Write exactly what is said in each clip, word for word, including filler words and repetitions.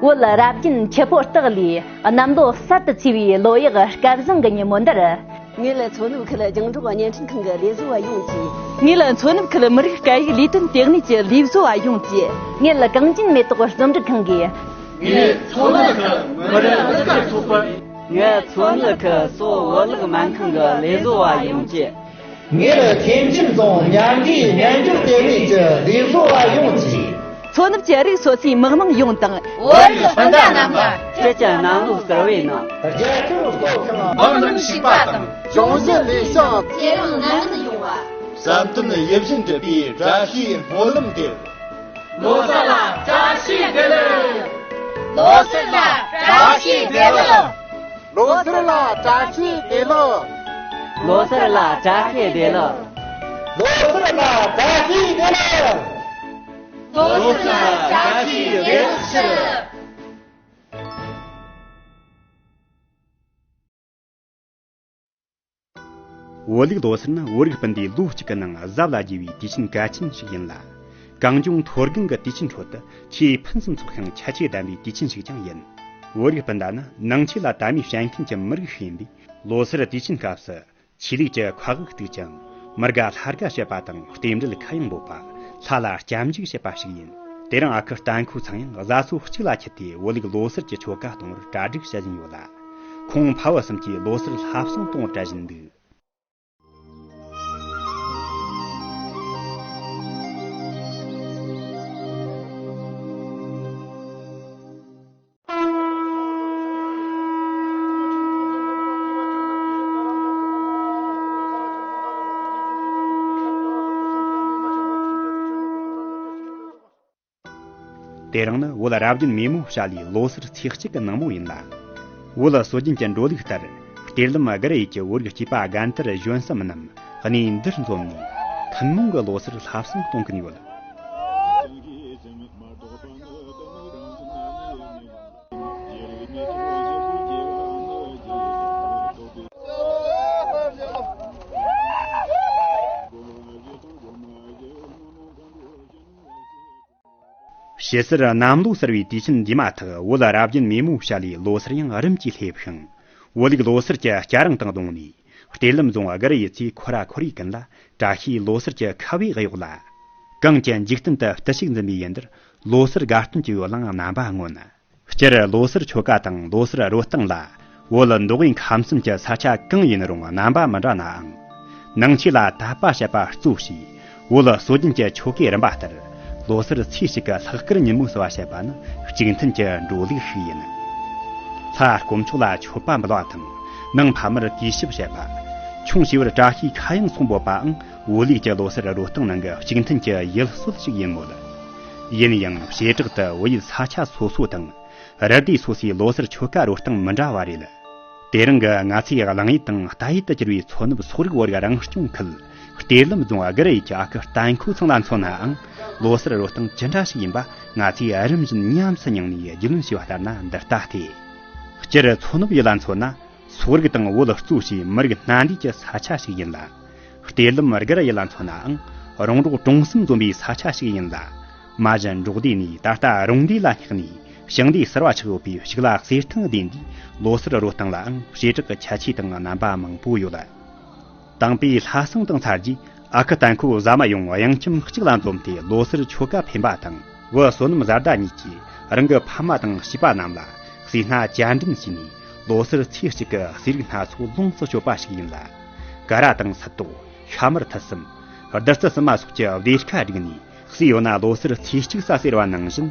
བོད་རབ་རྒྱུན་ཆུ་སྤོ་སྟག་ལོའི་གནམ་ལོ་གསར་དུ་ཚེས་པའི་ལོ་ཡག་སྐལ་བཟང་གི་ཉིན་མོ་འདིར། ངེད་མཚོ་ནུབ་ཁུལ་རྒྱང་སྒྲོག་བརྙན་འཕྲིན་ཁང་གི་ལས་བཟོ་བ་ཡོངས་ཀྱིས། ངེད་མཚོ་ནུབ་ཁུལ་མི་རིགས་སྐད་ཡིག་ལས་དོན་ལྟེ་གནས་ཀྱི་ལས་བཟོ་བ་ཡོངས་ཀྱིས། ངེད་གངས་ཅན་མེ་ཏོག་རྩོམ་སྒྲིག་ཁང་གིས། ངེད་མཚོ་ནུབ་ཁུལ་མི་རིགས་གླུ་གར་ཚོགས་པ། ངེད་མཚོ་ནུབ་ཁུལ་སོག་བོད་གླུ་སྨན་ཁང་གི་ལས་བཟོ་བ་ཡོངས་ཀྱིས། ངེད་ཐེམ་ཆེན་རྫོང་ཉམས་འགྲིག་སྨྱན་སྦྱོར་ལྟེ་གནས་ཀྱི་ལས་བཟོ་བ་ཡོངས་ཀྱིས། མཚོ་ནུབ་ཀྱི་རིགས་སོ་སོའི་མི་དམངས་ཡོངས་དང་། བོད་རིགས་སྤུན་ཟླ་རྣམས་ལ། སྤྱི་ཀྱི་གནམ་ལོ་གསར་བའི་ནང་། རྒྱལ་ཁབ་སྟོབས་ཤུགས་འབུམ་རམས་ཞིག་པ་དང་། གྱོང་གཞི་ལས་ཤོག་ཇེ་ཡང་ནན་དུ་ཡོང་བ། བསམ་དོན་ཡིད་བཞིན་འགྲུབ་པའི་བཀྲ་ཤིས་སྨོན་ལམ་འདེབས། ལོ་གསར་ལ་བཀྲ་ཤིས་བདེ་ལེགས། ལོ་གསར་ལ་བཀྲ་ཤིས་བདེ་ལེགས། ལོ་གསར་ལ་བཀྲ་ཤིས་བདེ་ལེགས། ལོ་གསར་ལ་བཀྲ་ཤིས་བདེ་ལེགས། ལོ་གསར་ལ་བཀྲ་ཤིས་བདེ་ལེགས། ལོ་གསར་ལ་བཀྲ་ཤིས་བདེ་ལེགས་ཞུ། བོད་ལུགས་ལོ་གསར་ནི་བོད་རིགས་སྤུན་ཟླའི་ལོ་གཅིག་གི་ནང་གཟབ་ལ་རྒྱས་པའི་དུས་ཆེན་གལ་ཆེན་ཞིག་ཡིན་ལ། གངས་ལྗོངས་མཐོ་སྒང་གི་དུས་ཆེན་ཁྲོད་དུ་ཆེས་ཕུན་སུམ་ཚོགས་ཤིང་ཁྱད་ཆོས་ལྡན་པའི་དུས་ཆེན་ཞིག་ཀྱང་ཡིན། བོད་རིགས་སྤུན་ཟླ་ནི་ནང་ཆོས་ལ་དད་མོས་བྱེད་མཁན་གྱི་མི་རིགས་ཤིག་ཡིན་པས། ལོ་སར་དུས་ཆེན་སྐབས་སུ། ཆོས་ལུགས་ཀྱི་ཁ་དབུགས་གཏུག་ཅིང་། མི་དགའ་ལྷ་དགའ་བྱེད་པ་དང་། རྟེན་འབྲེལ་ཁ་གཡང་འབོད་པ། ལྷ་ལ་སྐྱབས་འཇུག་བྱེད་པ་ཞིག་ཡིན། དེ་རིང་ཨ་ཁུ་བརྟན་ཁོ་ཚང་ཡང་བཟའ་ཚོ་གཅིག་ལ་ཁྱེར་ཏེ་བོད་ལུགས་ལོ་སར་གྱི་ཆོ་ག་གཏོང་བར་གྲ་སྒྲིག་བྱེད་བཞིན་ཡོད་ལ། ཁོང་ཕ་བུ་གསུམ་གྱིས་ལོ་སར་ལྷ་བསང་གཏོང་བར་བྲེལ་བཞིན་འདུག་དེ་རིང་ནི་བོད་རབ་བརྒྱུད་མེས་མོ་བྱ་ལའི་ལོ་སར་ཚེས་གཅིག་གི་ནངས་མོ་ཡིན་ལ། བོད་སྲོལ་རྒྱུན་གྱི་འགྲོ་ལུགས་ལྟར། གཏེར་ལམ་སྒར་ཡུལ་གྱི་བོད་རིགས་སྐྱེས་པ་རྒན་དར་གཞོན་གསུམ་རྣམས་གནས་འདིར་འཛོམས་ནས་ཐུན་མོང་གི་ལོ་སར་ལྷ་བསང་གཏོང་གིན་ཡོད། དཔྱིད་གསར་གནམ་ལོ་གསར་བའི་དུས་ཆེན་འདིའི་མ་ཐག་བོད་རབ་བརྒྱུད་མེས་མོ་བྱ་ལའི་ལོ་སར་ཡང་རིམ་གྱིས་སླེབས་ཤིང་། བོད་ལུགས་ལོ་སར་གྱི་སྐྱ་རེངས་དང་བསྡོངས་ནས། གཏེར་ལམ་རྫོང་སྒར་ཡུལ་ཚོའི་ཁོ་ར་ཁོར་ཡུག་ཀུན་ལ་བཀྲ་ཤིས་ལོ་སར་གྱི་ཁ་བའི་གཡོག་ལ། གངས་ཀྱི་འཇིག་རྟེན་དུ་བརྟུལ་ཞུགས་འཛིན་པའི་ཡུལ་འདིར་ལོ་སར་དགའ་སྟོན་གྱི་ཡོ་ལང་རྣམ་པ་མངོན། སྤྱིར་ལོ་སར་ཆོ་ག་དང་ལོ་སར་རོལ་སྟངས་ལ། བོད་མདོ་དབུས་ཁམས་གསུམ་གྱི་ས་ཆ་གང་ཡིན་རུང་རྣམ་པ་མི་འདྲ་ནའང་། ནང་ཆོས་ལ་དད་པ་བྱེད་པ་གཙོ་བྱས། བོད་སྲོལ་རྒྱུན་གྱི་ཆོ་གའི་རིམ་པ་ལྟར། ལོ་སར་ཚེས་གཅིག་གི་ལྷག་དཀར་ཉིན་མོ་ཟེར་བ་བྱེད་པ་ནི་གཅིག་མཐུན་གྱི་འགྲོ་ལུགས་ཤིག་ཡིན། ལྷ་དཀོན་མཆོག་ལ་མཆོད་པ་འབུལ་བ་དང་། ནང་ཕ་མར་གུས་ཞབས་བྱེད་པ། ཆུང་བྱིས་པར་བཀྲ་ཤིས་ཁ་གཡང་སོགས་འབོད་པའང་བོད་ལུགས་ཀྱི་ལོ་སར་རོལ་སྟངས་ནང་གི་གཅིག་མཐུན་གྱི་ཡུལ་སྲོལ་ཞིག་ཡིན་མོད། ཡིན་ཡང་བྱེ་བྲག་ཏུ་བོད་ཡུལ་ས་ཆ་སོ་སོ་དང་། རི་སྡེ་སོ་སོའི་ལོ་སར་ཆོ་ག་རོལ་སྟངས་མི་འདྲ་བ་རེད། དེ་རིང་གི་ང་ཚོའི་གླེང་ཡུལ་དང་ལྟ་ཡུལ་དུ་གྱུར་བའི་མཚོ་ནུབ་སོག་རིགས་བོད་རིགས་རང་སྐྱོང་ཁུལ་གཏེར་ལམ་རྫོང་སྒར་ཡུལ་གྱི་ཨ་ཁུ་བརྟན་ཁོ་ཚང་ལ་མཚོན་ནའང་། ལོ་སར་རོལ་སྟངས་ཅི་འདྲ་ཞིག་ཡིན་པ་ང་ཚོས་རིམ་བཞིན་ཉམས་སུ་མྱངས་ནས་རྒྱུས་ལོན་བྱས་པ་ལྟར་ན་འདི་ལྟ་སྟེ། སྤྱིར་མཚོ་ནུབ་ཡུལ་ལ་མཚོན་ན། སོག་རིགས་དང་བོད་གཙོ་བྱས་མི་རིགས་སྣ་འདྲེས་ཀྱི་ས་ཆ་ཞིག་ཡིན་ལ། གཏེར་ལམ་སྒར་ཡུལ་ལ་མཚོན་ནའང་། རོང་འབྲོག་གྲོང་གསུམ་འཛོམས་པའི་ས་ཆ་ཞིག་ཡིན་ལ། མ་གཞི་འབྲོག་སྡེ་ནས་ད་ལྟ་རོང་སྡེ་ལ་སྙེགས་ནས་ཞིང་སྡེ་གསར་བ་ཆགས་ཡོད་པས། ཕྱུགས་ལ་གསེར་ཐང་ལྡན་དུས་ལོ་སར་རོལ་སྟངས་ལའང་བྱེ་བྲག་གི་ཁྱད་ཆོས་དང་རྣམ་པ་མང་པོ་ཡོད། དང་པོའི་ལྷ་བསང་དང་ཚར་རྗེས། ཨ་ཁུ་བརྟན་ཁོ་བཟའ་མ་ཡོང་གཡང་འཁྱམ་གཅིག་ལ་འཛོམས་ཏེ་ལོ་སར་ཆོ་ག་འཕེན་པ་དང་། བུ་བསོད་ནམས་བཟའ་ཟླ་གཉིས་ཀྱིས་རང་གི་ཕ་མ་དང་བྱིས་པ་རྣམས་ལ་གསོས་སྣ་བཅའ་འདྲེན་བྱས་ནས། ལོ་སར་ཚེས་གཅིག་གི་གསོས་རིགས་སྣ་ཚོགས་ལོངས་སུ་སྤྱོད་པ་ཞིག་ཡིན་ལ། ཀ་ར་དང་སི་ཏོག་ཤ་མར་ཐུད་གསུམ། བདུད་རྩི་སིལ་མ་སོགས་ཀྱི་བདེ་ཁ་བསྒྲིགས་ནས། གསོས་ཡོད་ན་ལོ་སར་ཚེས་གཅིག་ཟ་ཟེར་བ་ནང་བཞིན།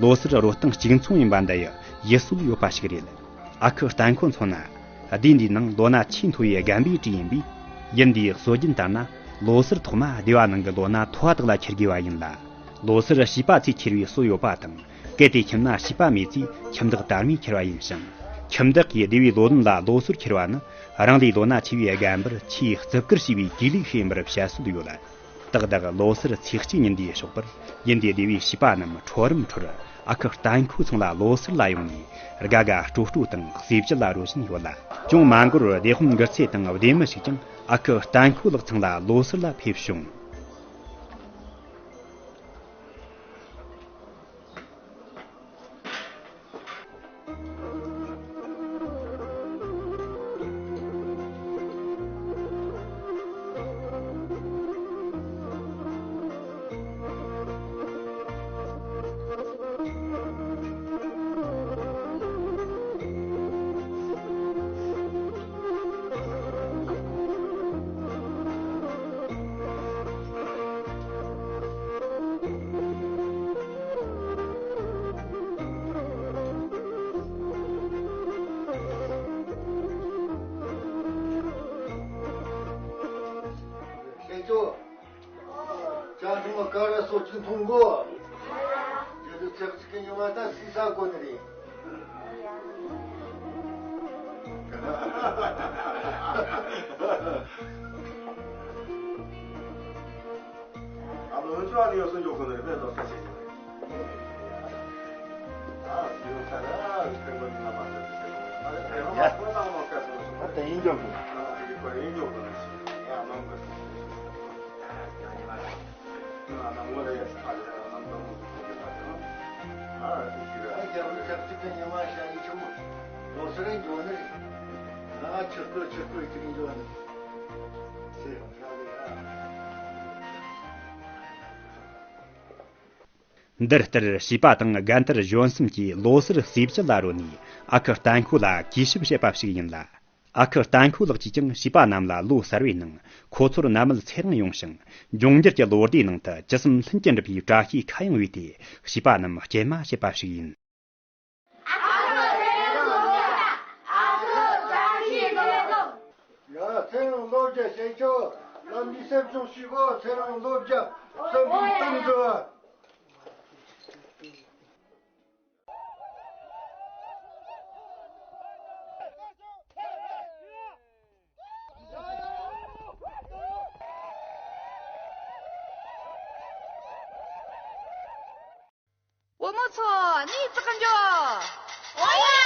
ལོ་སར་རོལ་སྟངས་གཅིག་མཚུངས་ཡིན་པ་འདི་ཡི་ཡུལ་སྲོལ་ཡོད་པ་ཞིག་རེད། ཨ་ཁུ་བརྟན་ཁོ་མཚོན་ན། སྡེ་འདིའི་ནང་ལོ་ན་ཆེས་མཐོ་བའི་རྒན་པའི་གྲས་ཡིན་པས། ཡུལ་འདིའི་སྲོལ་རྒྱུན་ལྟར་ན། ལོ་སར་ཐོག་མ་སྡེ་བ་ནང་གི་ལོ་ན་མཐོ་བ་དག་ལ་ཁྱེར་དགོས་པ་ཡིན་ལ། ལོ་སར་བྱིས་པ་ཚོས་ཁྱེར་བའི་སྲོལ་ཡོད་པ་དང་། གལ་ཏེ་ཁྱིམ་ན་བྱིས་པ་མེད་ཚེ་ཁྱིམ་བདག་དར་མས་ཁྱེར་བ་ཡིན་ཞིང་། ཁྱིམ་བདག་གིས་སྡེ་བའི་ལོ་ལོན་ལ་ལོ་སར་ཁྱེར་བ་ནི། རང་ལས་ལོ་ན་ཆེ་བའི་རྒན་པར་ཆེས་བརྩི་བཀུར་བྱས་པའི་དགེ་ལུགས་ཤིག་ཡིན་པར་བཤད་སྲོལ་ཡོད། ཏག་ཏག་ལོ་སར་ཚེས་གཅིག་ཉིན་དེའི་ཞོགས་པར། ཡུལ་འདིའི་སྡེ་བའི་བྱིས་པ་རྣམས་ཁྲོ་རུམ་ཁྲོར་ཨ་ཁུ་བརྟན་ཁོའི་ཚང་ལ་ལོ་སར་ལ་ཡོང་ནས། དགའ་དགའ་སྤྲོ་སྤྲོ་དང་གཟི་བརྗིད་ལ་རོལ་བཞིན་ཡོད་ལ། ཅུང་མ་འགོར་སྡེ་དཔོན་གུར་ཚེ་དང་སྡེ་མི་ཞིག་ཀྱང་ཨ་ཁུ་བརྟན་ཁོའི་ལག་ཚང་ལ་ལོ་སར་ལ་ཕེབས་བྱུང་། ཅོ། ཅང་ཆུང་མ་ཀ་ར་སོ་ཅིག་འཐུང་གོ། རྒྱལ་དུ་ཚེག་ཅིག་གི་ཉི་མ་ད་སི་ས་གོ་ནི་རེད། ཨ་མ་འུ་ཚོ་ཨ་ནི་ཡོད་སོ་འཇོག་གོ་ནི་རེད་པས་ལོ་ས་ཞིག་ཨ་སི་ཡོད་ས་ར་ཨ་རི་ཁེ་བ་ནི་ལ་མ་ཟེར་ཏེ་ཟེར་གོ་ནི་ཨ་རི་ཁེ་བ་མ་ཁོ་ན་མ་ཀ་སོ་སོ་ཨ་ད་ཡིན་འཇོག་གོ་ཨ་རི་ཁེ་བ་ཡིན་འཇོག་གོ་ནི་ཞིག་ཨ་མ་མ་སོ་སོ། འདི་ལྟར་བྱིས་པ་དང་རྒན་དར་གཞོན་གསུམ་གྱིས་ལོ་སར་རྩིས་བཅད་ལ་རོལ་ནས་ཨ་ཁུ་བརྟན་ཁོ་ལ་གུས་ཞབས་བྱེད་པ་ཞིག་ཡིན་ལ། ཨ་ཁུ་བརྟན་ཁོ་ལགས་ཀྱིས་ཀྱང་བྱིས་པ་རྣམས་ལ་ལོ་གསར་བའི་ནང་ཁོ་ཚོར་གནམ་མེད་ཚེ་རིང་ཡོང་ཞིང་འབྱུང་འགྱུར་གྱི་ལོ་ཟླའི་ནང་དུ་ཅི་བསམ་ལྷུན་གྱིས་འགྲུབ་པའི་བཀྲ་ཤིས་ཁ་གཡང་བའི་དེ་བྱིས་པ་རྣམས་སྐྱེལ་མ་བྱེད་པ་ཞིག་ཡིན། ཡ་ཚེ་རིང་ལོ་བརྒྱ་བྱེད་ཆོག་ལམ་འདི་སེམས་ཆུང་ཞིག་གོ་ཚེ་རིང་ལོ་བརྒྱ་བསམ་པའི་གཏམ་འདྲི་བ། བུ་མོ་ཚོ་གནས་བརྩེགས་འགྱོ། འོ་ཡ།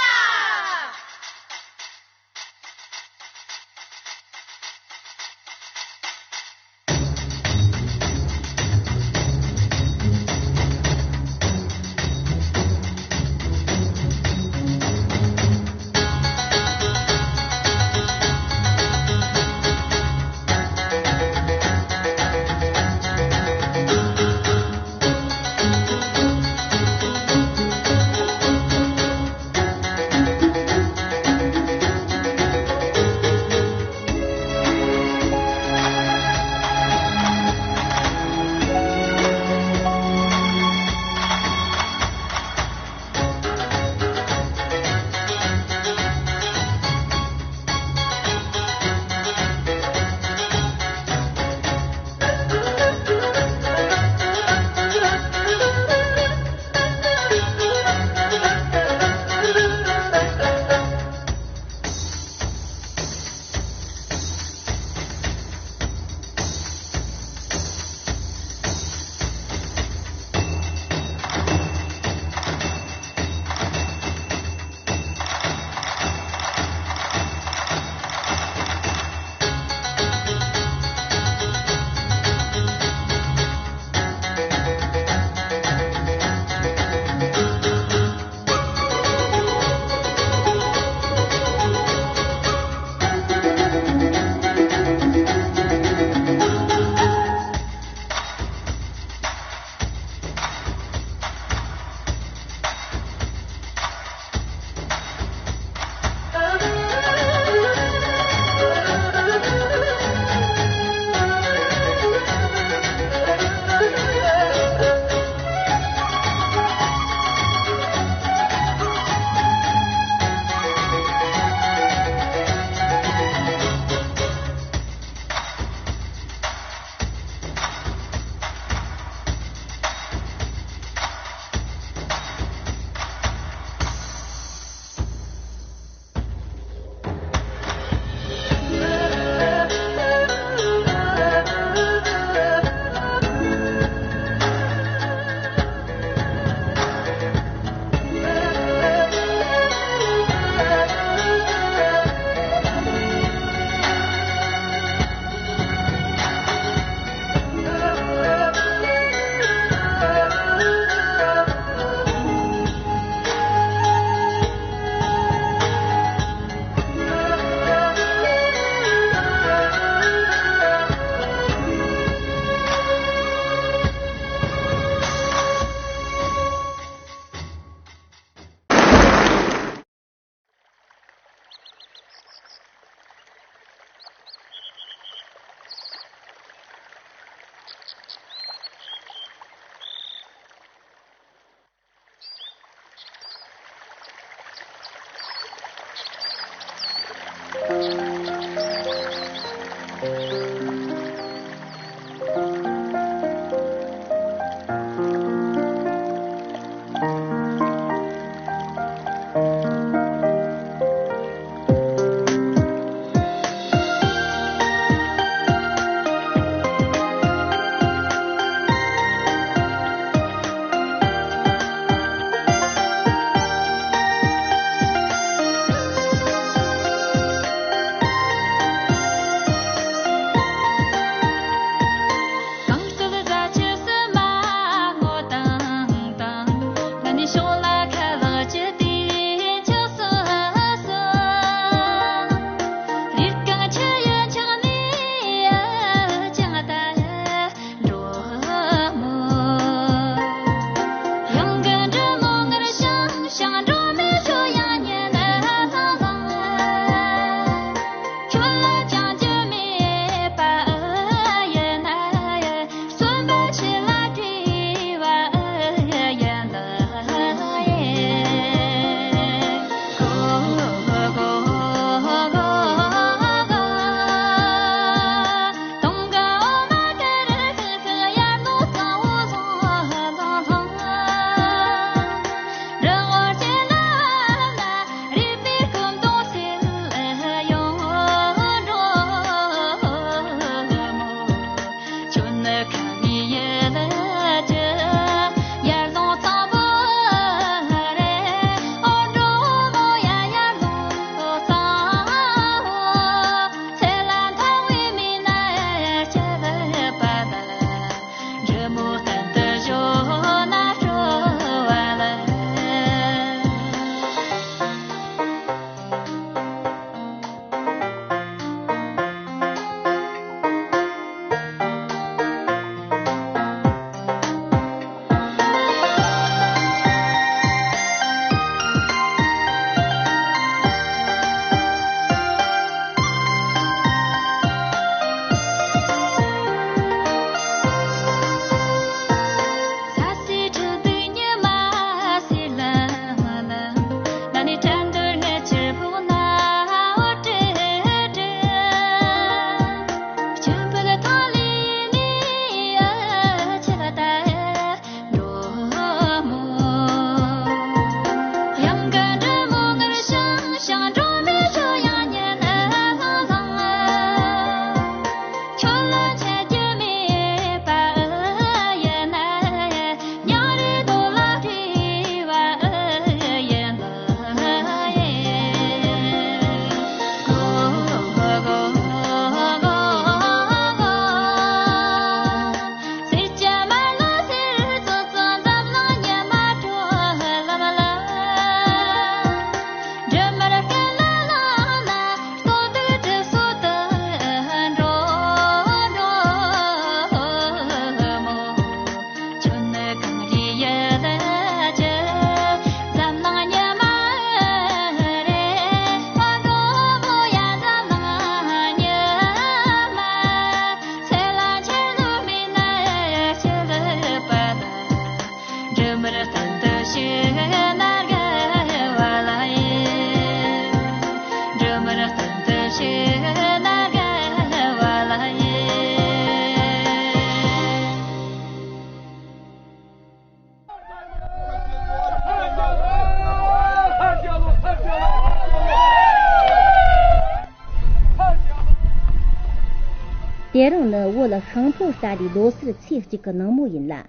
དེ་རིང་ནི་བོད་ཤིང་ཕོ་རྟ་ལོའི་ལོ་སར་ཚེས་གཅིག་གི་ནངས་མོ་ཡིན་ལ།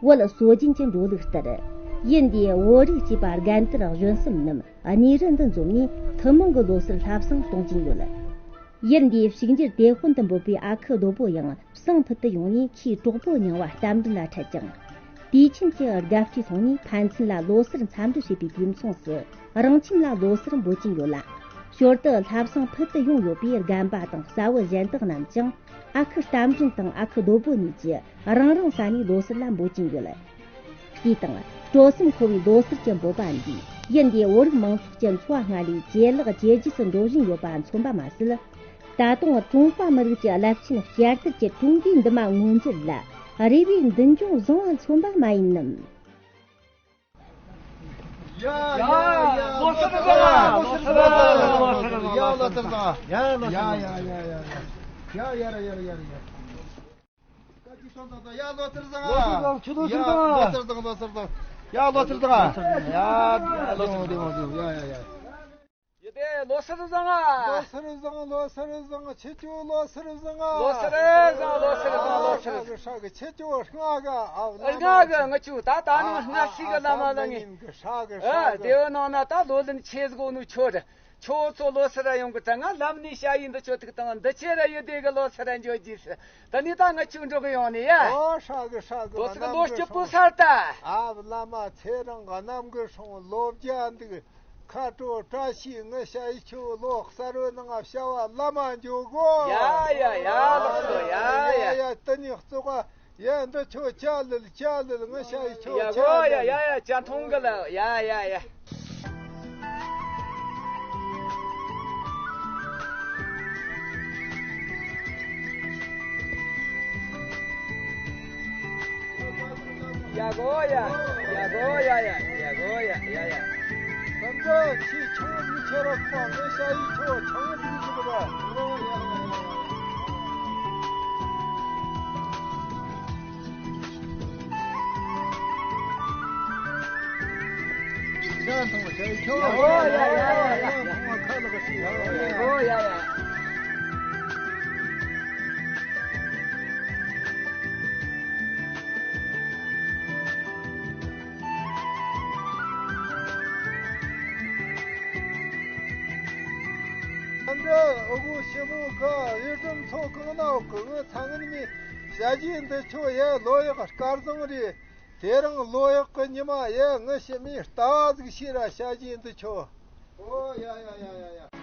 བོད་སྲོལ་རྒྱུན་གྱི་འགྲོ་ལུགས་ལྟར། ཡུལ་འདིའི་བོད་རིགས་བཅས་པ་རྒན་དར་གཞོན་གསུམ་རྣམས་གནས་རི་འདི་འཛོམས་ནས་ཐུན་མོང་གི་ལོ་སར་ལྷ་བསང་གཏོང་གིན་ཡོད། ཡུལ་འདིའི་ཕྱུག་འགྱུར་དེད་དཔོན་དུ་འབོད་པའི་ཨ་ཁུ་རྡོ་པོ་ཡང་བསང་ཕུད་དུ་ཡོང་ནས་ཁོའི་གྲོགས་པོ་མྱང་བ་རྟ་མགྲིན་ལ་འཕྲད་ཅིང་། དུས་ཆེན་གྱི་དགའ་སྤྲོའི་ཐོག་ནས་ཕན་ཚུན་ལ་ལོ་སར་འཚམས་འདྲི་བྱེད་པའི་དུས་མཚུངས་སུ་རང་ཁྱིམ་ལ་ལོ་སར་འབོད་ཀྱིན་ཡོད་ལ། ཞོར་དུ་ལྷ་བསང་ཕུད་དུ་ཡོང་ཡོད་པའི་རྒན་པ་དང་གསར་བུ་གཞན་དག་རྣམས་ཀྱང་ཨ་ཁུ་རྟ་མགྲིན་དང་ཨ་ཁུ་རྡོ་པོ་གཉིས་ཀྱིས་རང་རང་ས་ནས་ལོ་སར་ལ་འབོད་ཀྱིན་ཡོད། སྐྱིད་དང་སྤྲོ་སེམས་འཁོལ་བའི་ལོ་སར་གྱི་འབོད་པ་འདིས་ཡུལ་འདིའི་བོད་རིགས་མང་ཚོགས་ཀྱི་འཚོ་བ་སྔར་ལས་ཇེ་ལེགས་ཇེ་རྒྱས་སུ་འགྲོ་བཞིན་ཡོད་པ་མཚོན་པ་མ་ཟད། ད་དུང་ཀྲུང་ཧྭ་མི་རིགས་ཀྱི་རླབས་ཆེན་བསྐྱར་དར་གྱི་གྲོང་སྡེའི་འདུན་མ་མངོན་འགྱུར་ལ་རེ་བའི་མདུན་ལྗོངས་བཟང་བ་མཚོན་པ་མ་ཡིན་ནམ། ཡ་ཡ་ཡ། ལོ་སར་བཟང་། ལོ་སར་བཟང་། ལོ་སར་བཟང་། ཡ་ལོ་སར་བཟང་། ཡ་ལོ་སར་བཟང་། ཡ་ཡ་ཡ་ཡ་ཡ། ཡ་ཡ་ར་ཡ་ར་ཡ་ར་ཡ། ཡ་ལོ་སར་བཟང་། ལོ་སར་བཟང་། ཁྱོད་ལོ་སར་བཟང་། ཡ་ལོ་སར་བཟང་། ལོ་སར་བཟང་། ཡ་ལོ་སར་བཟང་། ཡ་ལོ་སར་བཟང་། ཡ་ཡ་ཡ། ཡེ་དེ་ལོ་སར་བཟང་ང་། ལོ་སར་བཟང་། ལོ་སར་བཟང་། ཁྱེད་ཆོ་ལོ་སར་བཟང་ང་། ལོ་སར་བཟང་། ལོ་སར་བཟང་། ལོ་སར་བཟང་། ཧྲ་གི་ཧྲ་གི། ཁྱེད་ཆོ་ལྔ་གི་ཨ་བ་ལ་ལྔ་གི། ང་ཆོ་ད་ད་ནི་ང་སྔ་ཤི་གི་བླ་མ་ལ་ངེ། ཧྲ་གི་ཨ་ཧྲ་གི། དེ་བ་ནང་ན་ད་ལོ་ལོན་ཆེ་ཟིག་ནུ་ཆོ་ར། ཁྱོད་ཚོ་ལོ་སར་ཡོང་གི་དྲ་ང་ལམ་ནས་ཞ་ཡི་འདི་ཆོ་ཐུག་དང་འདི་ཆེ་ར་ཡི་དེ་གི་ལོ་སར་འཇོ་རྒྱུ་ཟེར། ད་ནི་ད་ང་ཆུ་འགྲོ་གི་ཡོང་ནི་ཡ། ཨོ་ཧྲ་གི་ཧྲ་གི། ལོ་སར་གི་ལོ་སྐྱིད་པོ་སར་ད། ཨ་བླ་མ་ཚེ་རིང་གི་རྣམ་གི་སྲུང་ལོ་བརྒྱ་འདུག་ཁ་དྲོ་བཀྲ་ཤིས། ངི་ཞ་ཡི་ཆུ་ལོ་གསར་བའི་ནང་བྱ་བ་ལ་མ་འཇོ་གོ། ཡ་ཡ་ཡ། ལགས་སོ། ཡ་ཡ། ཡ་ཡ། དེ་ནི་གཙོ་བོ། ཡ་འདི་ཆོ་ཅ་ལིལ་ཅ་ལིལ། ངི་ཞ་ཡི་ཆོ་ཡ་ཅ་གོ། ཡ་ལིལ། ཡ་ཡ། ཅ་འཐུང་གི་ལ། ཡ་ཡ་ཡ། ཡ་གོ་ཡ། ཡ་གོ་ཡ་ཡ། ཡ་གོ་ཡ། ཡ་ཡ། སམ་ཚ་ཆི་ཆུང་ཟིག་ཁྱེར་རོགས་པ། ངི་ཞ་ཡི་ཆོ་ཆང་ཟིག་ཟིག་གི་ར། ཡ་ཡ་ཡ་ཡ། ཡ་ཡ་ཡ། ཨ་འདྲ་ཨ་གོ་ཞི་མོ་ག་ཡུལ་ཁྲིམས་ཚོ་གང་ན་འོག་གི། ངི་ཚང་ངི་མི་ཞ་ཡི་འདི་ཆོ་ཡ་ལོ་ཡག་སྐལ་བཟང་རེད། དེ་རིང་ལོ་ཡག་གི་ཉི་མ་ཡ། ངི་ཞི་མོའི་ལྟ་བ་ཟིག་བྱོས་ར། ཞ་ཡི་འདི་ཆོ། ཨོ་ཡ་ཡ་ཡ་ཡ་ཡ།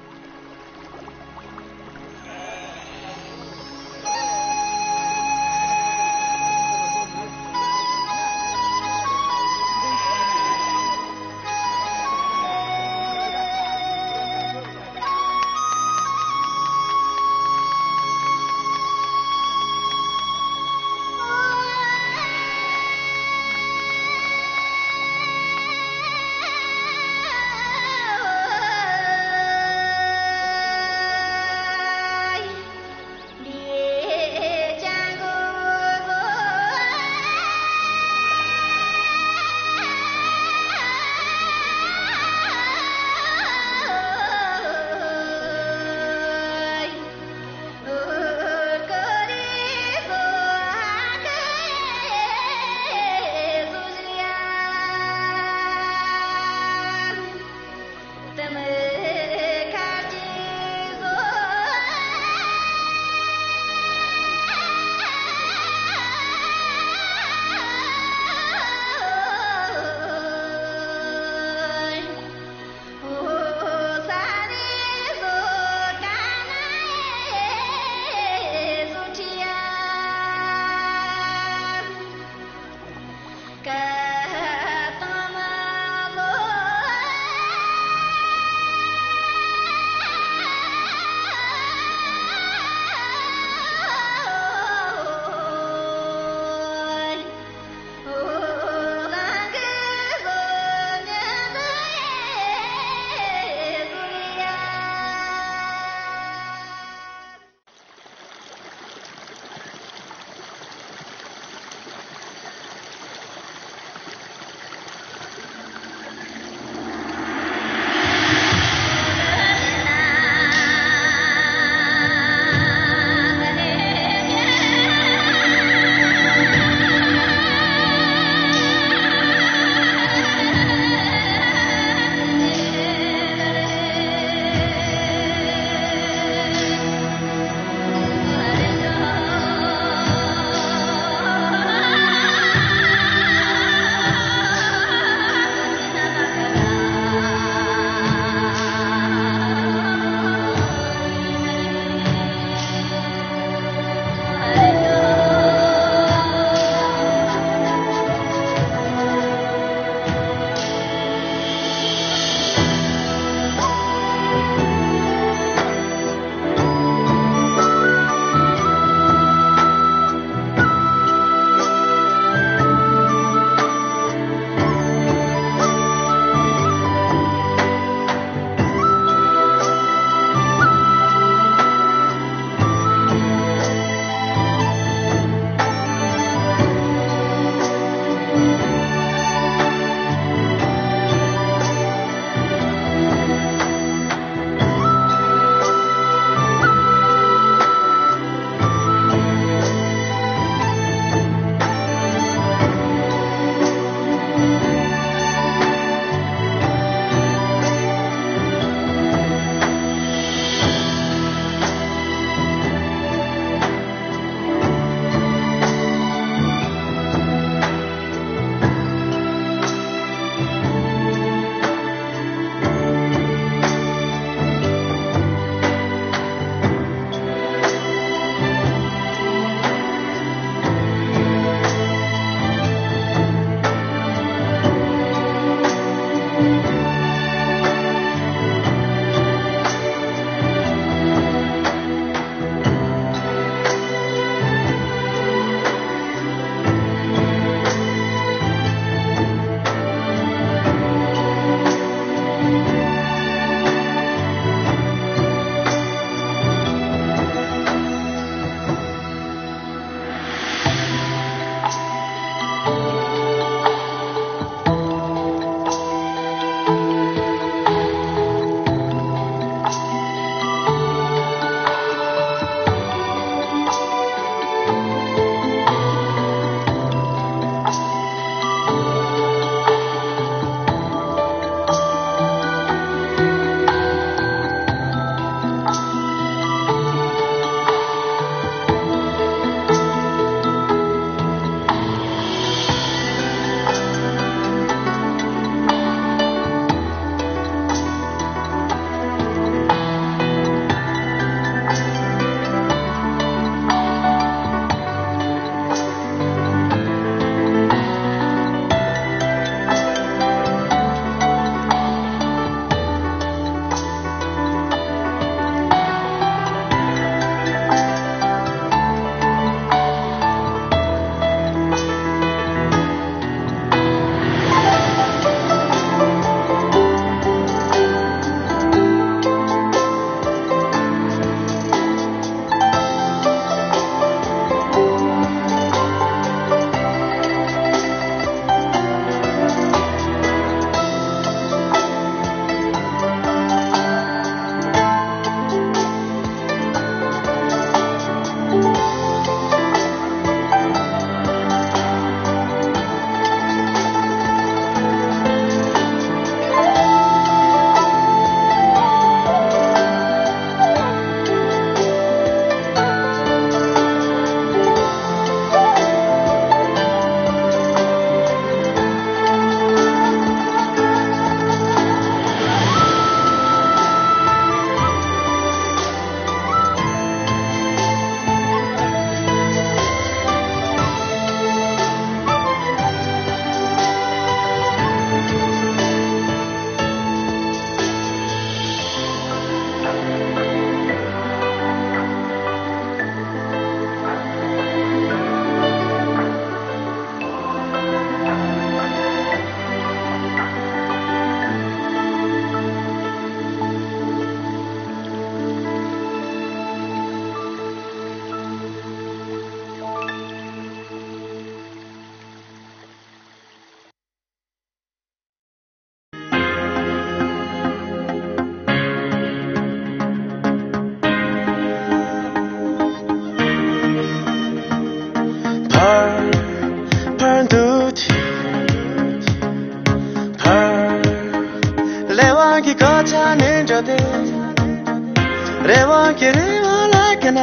ཀྱེ་རེ་བ་ལ་ཀ་ན།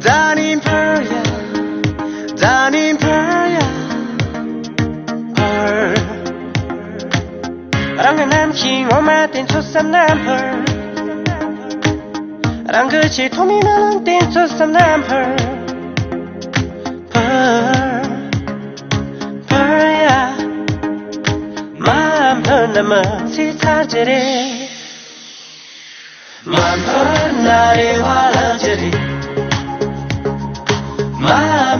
ད་ནི་ཕར་ཡ། ད་ནི་ཕར་ཡ། ཕར། རང་གི་རྣམ་ཤེས་ངོ་མ་དེ་ཚོ་བསམ་ན་ཕར། རང་གི་ཆེས་ཐོག་མའི་རྨི་ལམ་དེ་ཚོ་བསམ་ན་ཕར། ཕར། ཕར་ཡ། མ་ཕར་ན་མི་ཚེ་ཚར་གྱི་རེད། མ་ཕར་ན་རེ་བ་ལབ་ཀྱི་རེད། མ་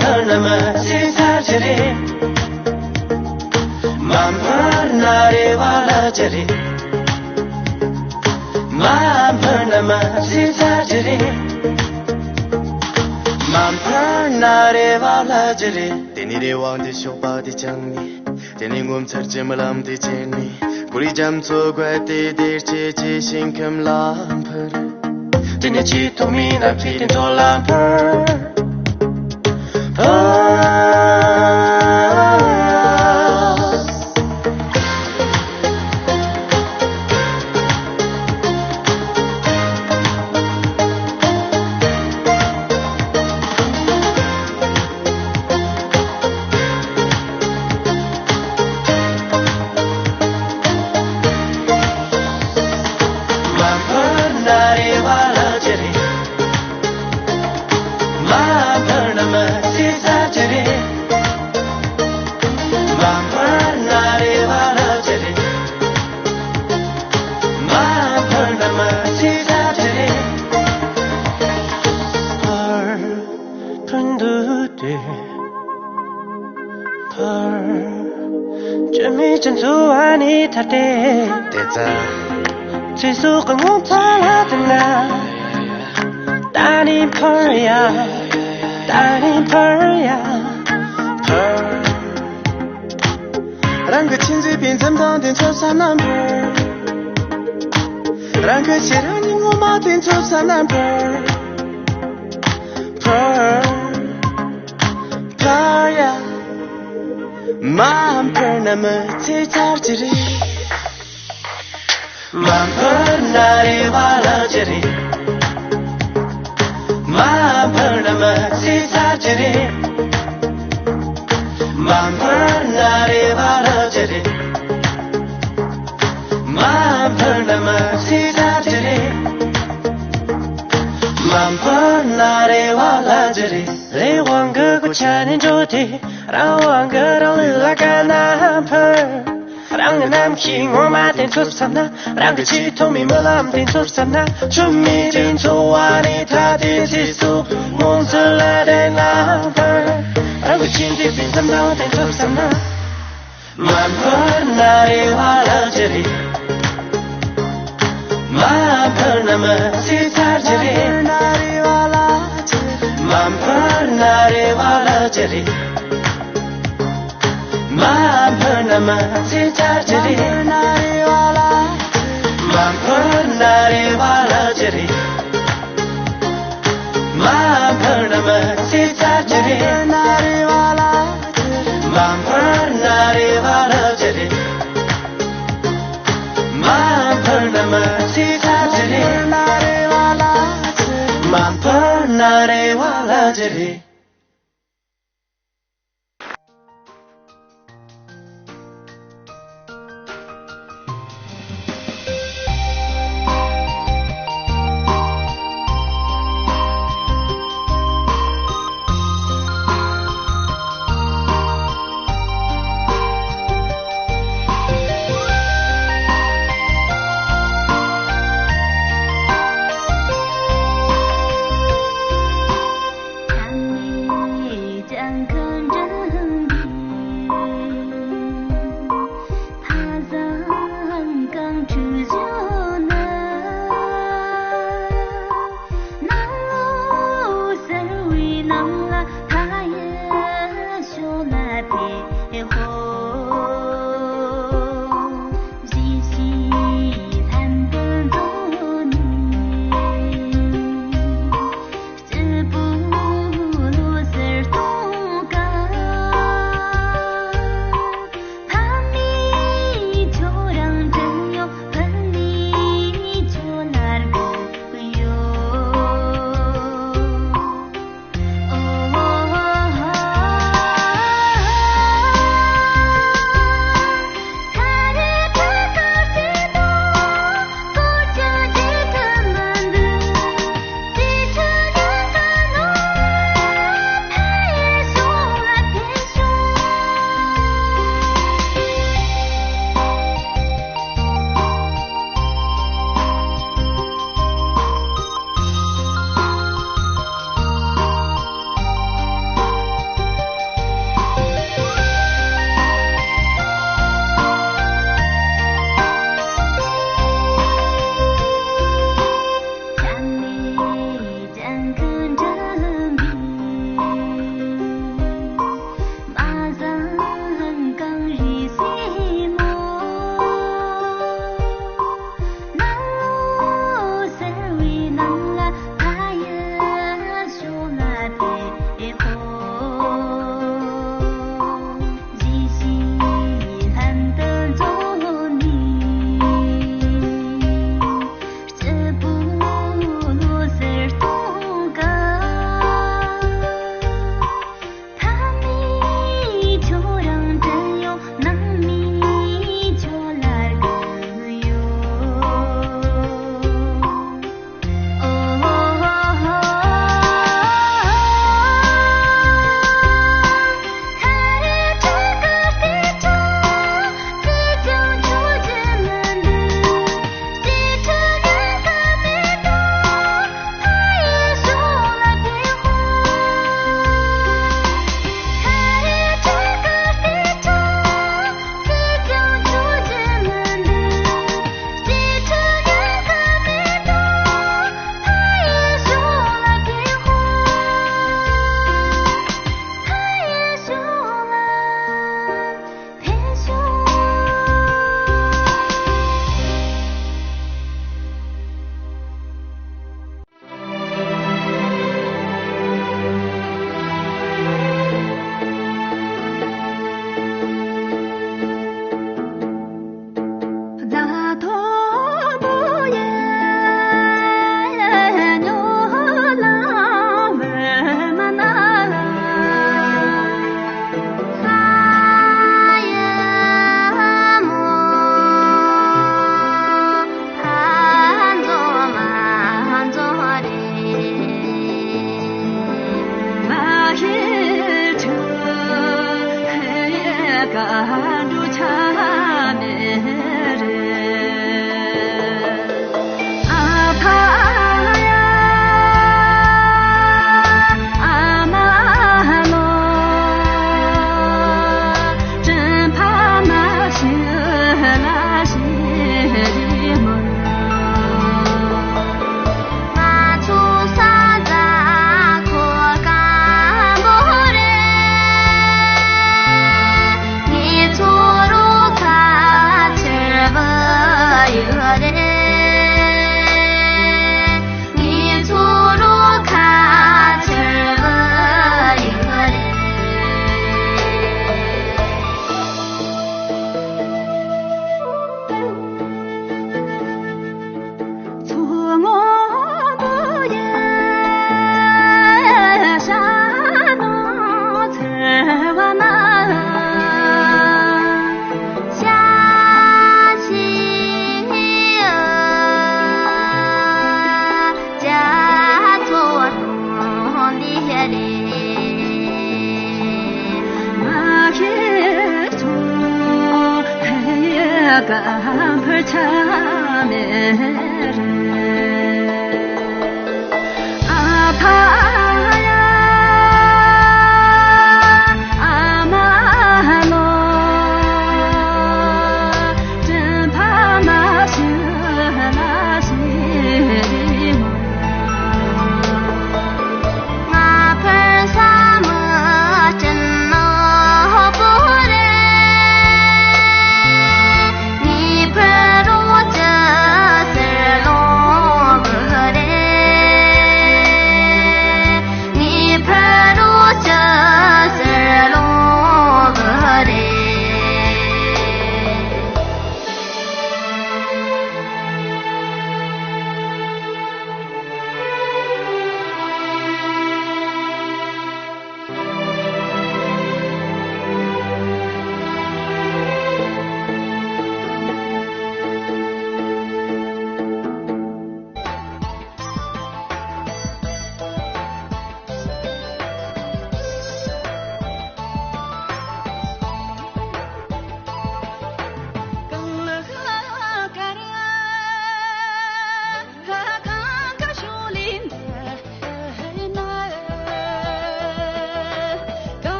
ཕར་ན་མི་ཚེ་ཚར་གྱི་རེད། མ་ཕར་ན་རེ་བ་ལབ་ཀྱི་རེད། མ་ཕར་ན་མི་ཚེ་ཚར་གྱི་རེད། མ་ཕར་ན་རེ་བ་ལབ་ཀྱི་རེད། དེ་ནས་རེ་བ་འདི་ཤོག་པ་དེ་བཅངས་ནས། དེ་ནས་ངོ་མཚར་གྱི་རྨི་ལམ་དེ་བྱས་ནས། གུ་རུའི་རྒྱ་མཚོ་བརྒལ་ཏེ་བདེ་སྐྱིད་ཀྱི་ཞིང་ཁམས་ལ་འཕུར། དེ་ནས་ཆེས་ཐོག་མའི་རྣམ་ཤེས་དེ་ཚོ་ལ་འཕུར། འཕུར། མ་ཕར་ན་རེ་བ་ལབ་ཀྱི་རེད། མ་ཕར་ན་མི་ཚེ་ཚར་གྱི་རེད། མ་ཕར་ན་རེ་བ་ལབ་ཀྱི་རེད། མ་ཕར་ན་མི་ཚེ་ཚར་གྱི་རེད། ཕར། ཕར་འདུག་སྟེ། ཕར། བཅོས་མའི་སྤྱི་ཚོགས་ཨ་ནི་ཐར་ཏེ། དེ་ཙམ། ཚེ་སྲོག་གི་ངོ་མཚར་ལ་བསྟུན་ན། ད་ནི་ཕར་ཡ། ད་ནི་ཕར་ཡ། ཕར། རང་གི་ཆེས་མཛེས་པའི་འཛུམ་མདངས་དེ་ཚོ་བསམ་ན་འབུར། རང་གི་ཆེས་རང་ཉིད་ངོ་མ་དེ་ཚོ་བསམ་ན་འབུར། འབུར། འབུར་ཡ། མ་འབུར་ན་མི་ཚེ་ཚར་གྱི་རེད། མ་འབུར་ན་རེ་བ་ལབ་ཀྱི་རེད། མ་འབུར་ན་མི་ཚེ་ཚར་གྱི་རེད། མ་འབུར་ན་རེ་བ་ལབ་ཀྱི་རེད། མ་འབུར་ན་མི་ཚེ་ཚར་གྱི་རེད། མ་འབུར་ན་རེ་བ་ལབ་ཀྱི་རེད། རེ་བ་གི་སྒོ་ཕྱེ་ནས་འགྲོ་དུས། རང་དབང་གི་རང་ལུས་ལ་དཀའ་ན་འཕུར། རང་གི་རྣམ་ཤེས་ངོ་མ་དེ་ཚོར་བསམ་ན། རང་གི་ཆེས་ཐོག་མའི་རྨི་ལམ་དེ་ཚོར་བསམ་ན། འཆི་མེད་པའི་འཚོ་བ་ནི་ཐ་དད་ཚེ་སྲོག་ངོ་མཚར་ལ་བརྟེན་ན་འཕུར། རང་གི་ཆེས་མཛེས་པའི་འཛུམ་མདངས་དེ་ཚོར་བསམ་ན། མ་འཕུར་ན་རེ་བ་ལབ་ཀྱི་རེད། མ་འཕུར་ན་མི་ཚེ་ཚར་གྱི་རེད། མ་འཕུར་ན་རེ་བ་ལབ་ཀྱི་རེད། མ་འཕུར་ན་མི་ཚེ་ཚར་གྱི་རེད། མ་འཕུར་ན་རེ་བ་ལབ་ཀྱི་རེད། མ་འཕུར་ན་མི་ཚེ་ཚར་གྱི་རེད། མ་འཕུར་ན་རེ་བ་ལབ་ཀྱི་རེད། མ་འཕུར་ན་མི་ཚེ་ཚར་གྱི་རེད། མ་འཕུར་ན་རེ་བ་ལབ་ཀྱི་རེད། དཀའ་འགྲོ་ཆ་མེད་རེད། ཨ་ཕ་ཡ། ཨ་མ་ལོ། དྲིན་ཕ་མ་ཞིག་ལ་ཞིག་རེད་མོ། ང་ཚོ་ས་ཟ་ཁོ་སྐམ་པོ་རེད། ངེད་ཚོ་རུ་ཁ་ཆེར་བུ་ཡོད་རེད། ངེད་ཚོ་རུ་ཁ་ཆེར་བུ་ཡོད་རེད། མཚོ་སྔོན་པོ་ཡི་ཤར་ནུབ་འཚེར་བ་ན། ཤར་ཕྱིན་རྒྱ་མཚོ་དང་འདི་རེད། མ་ཤེས་ཚོ་ཧེ་ཡ་ག་འཕར་ཆ་མེད་རེད། ཨ་ཕ་ཡ། ཨ་མ་ལོ། དྲིན་ཕ་མ་ཞིག་ལ་ཞིག་རེད་མོ། ང་ཕར་ས་མ་དྲིན་ནག་པོ་རེད། ངའི་ཕ་རོལ་ཅི་ཟེར་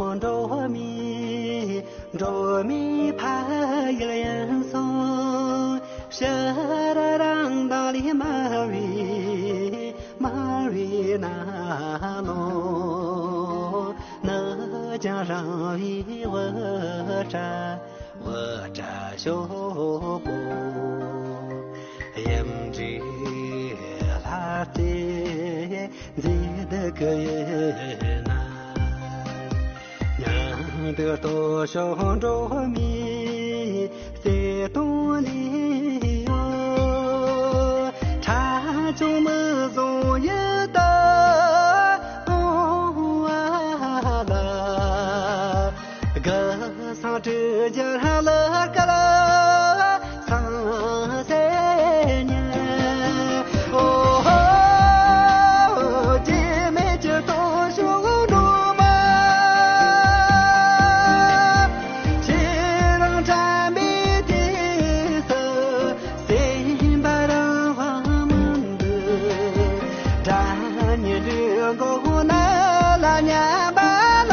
འགྲོ་མི་འགྲོ་མི་ཕ་ཡུལ་ཡིན་སོང་། ཕྱི་ར་རང་དང་ལས་མ་བའི་མ་བའི་ན་ལོ། ནི་ཀྱང་རང་བའི་བུ་ཕྲ་བུ་ཕྲ་ཞོག་པོ། ཡིན་འདྲའི་ལྷ་རྩེ་མཛེས་སྡུག་གི་ཡུལ་ན། མྱང་འདུག་ལྟོ་ཤོག་འགྲོ་མི་བརྩེ་དུང་ལས་ཡོད། ཁྲ་ཆུང་མི་བཟུང་ཡུལ་དུ་འོང་བ་ལ། གི་སང་དྲི་རྒྱ་ལ་སྐལ་སང་སེ་ཉེ། ཨོ་ཧོ། རྒྱུས་མེད་ཀྱི་སྟོང་ཤུགས་འགྲོ་མ། ཁྱེད་རང་དྲན་པའི་དུས་སུ། སེམས་པ་རང་དབང་མི་འདུག་དགྲ་གཉེན་སྒྲིག་མགོ་ན་ལ་ཉམས་པ་ལ།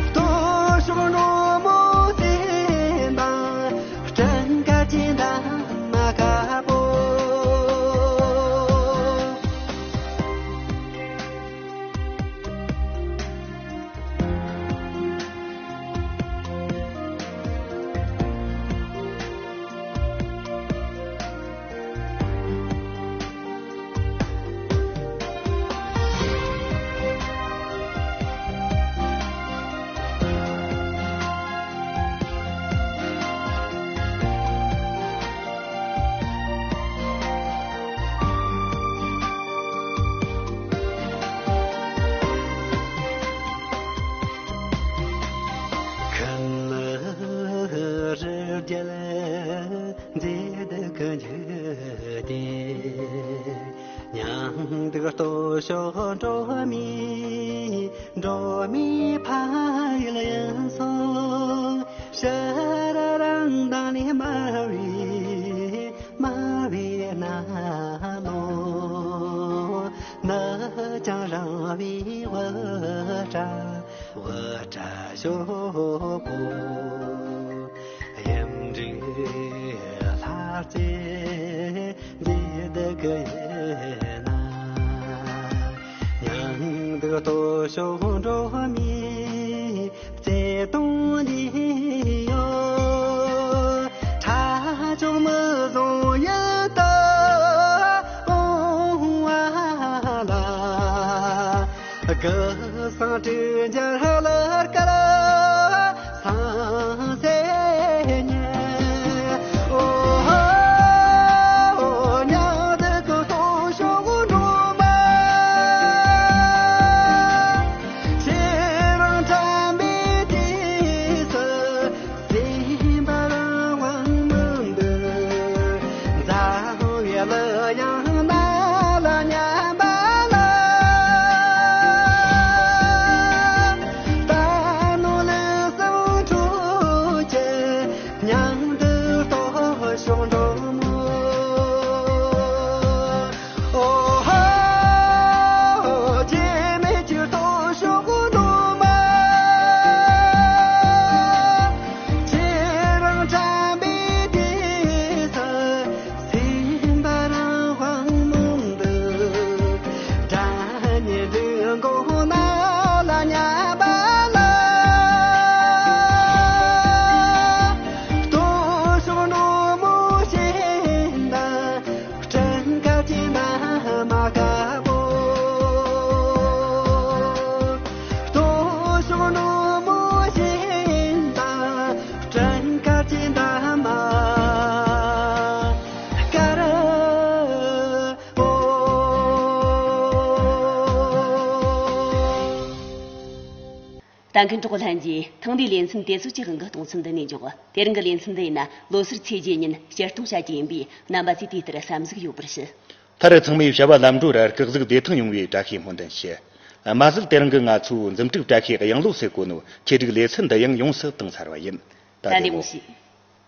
ལྟོ་ཤོག་འགྲོ་མོ་སེམས་དང་སྤྲིན་དཀར་གྱི་འདབ་མ་དཀར་པོ། ཁམས་རི་རྒྱལ་མཛེས་སྡུག་གི་འཇིག་རྟེན། མྱང་འདུག་ལྟོ་ཤོག་འགྲོ་མི་འགྲོ་མི་ཕ་ཡུལ་ཡིན་སོང་། ཕྱི་ར་རང་དང་ལས་མ་བའི་མ་བའི་ན་ལོ། ནི་ཀྱང་རང་བའི་བུ་ཕྲ་བུ་ཕྲ་ཞོག་པོ། ཡིན་འདྲའི་ལྷ་རྩེ་མཛེས་སྡུག་གི་ཡུལ་ན། མྱང་འདུག་ལྟོ་ཤོག་འགྲོ་མི་བརྩེ་དུང་ལས་ཡོད། ཁྲ་ཆུང་མི་བཟུང་ཡུལ་དུ་འོང་བ་ལ། གི་སང་དྲི་རྒྱ་ལ་སྐལ་སང་སེ་ཉེ། ཨོ་ཧོ། མྱང་འདུག་ལྟོ་ཤོག་འགྲོ་མ། ཁྱེད་རང་དྲན་པའི་དུས་སུ། སེམས་པ་རང་དབང་མི་འདུག་འཛམ་བུ་གླིང་ན་ལ་ཉམས་པ་ལ། ད་ནོ་ལེ་སང་འཕྲོ་ཅན་མྱང་འདུག་ལྟོ་ཤོག་འགྲོ་མོ། ཨོ་ཧོ། རྒྱུས་མེད་ཀྱི་ལྟོ་ཤོག་འགྲོ་མ། ཁྱེད་རང་དྲན་པའི་དུས་སུ། སེམས་པ་རང་དབང་མི་འདུག་དགྲ་གཉེན་སྒྲིག་མགོ་ན་ལ་ཉམས་པ་ལ། ལྟོ་ཤོག་འགྲོ་མོ་ཞིག་དང་། སྤྲིན་དཀར་གྱི་འདབ་མ་དཀར་པོ། ལྟོ་ཤོག་འགྲོ་མོ་བཞིན་དང་། སྤྲིན་དཀར་གྱི་འདབ་མ་དཀར་པོ། ལྟ་མཁན་གྲོགས་ལྷན་རྒྱས། ཐེངས་འདིའི་ལེ་ཚན་དེ་ཚོ་གཅིག་དབང་གི་གཏོང་མཚམས་འདི་ནས་འཇོག་དེ་རིང་གི་ལེ་ཚན་འདི་ཡིན་ན་ལོ་སར་ཚེས་བརྒྱད་ཉིན་སྤྱིར་བཏང་བྱ་རྒྱུ་ཡིན་པས། རྣམ་པ་ཚོས་དེ་ལྟར་བསམ་གཟིགས་ཡོད་པར་ཞུ། མཐར་ཚང་མས་བྱ་བ་ལམ་འགྲོ་ར་སྐུ་གཟུགས་བདེ་ཐང་ཡོང་བའི་བཀྲ་ཤིས་སྨོན་འདུན་ཞུ། མ་ཟད་དེ་རིང་གི་ང་ཚོའི་འཛུམ་དྲུག་བཀྲ་ཤིས་གཡང་ལོ་ཟེར་གོ་ནོ་ཆེད་སྒྲིག་ལེ་ཚན་འདི་ཡང་ཡོངས་སུ་བཏང་ཚར་བ་ཡིན། ད་བདེ་མོ་བདེ་མོ་བྱོས།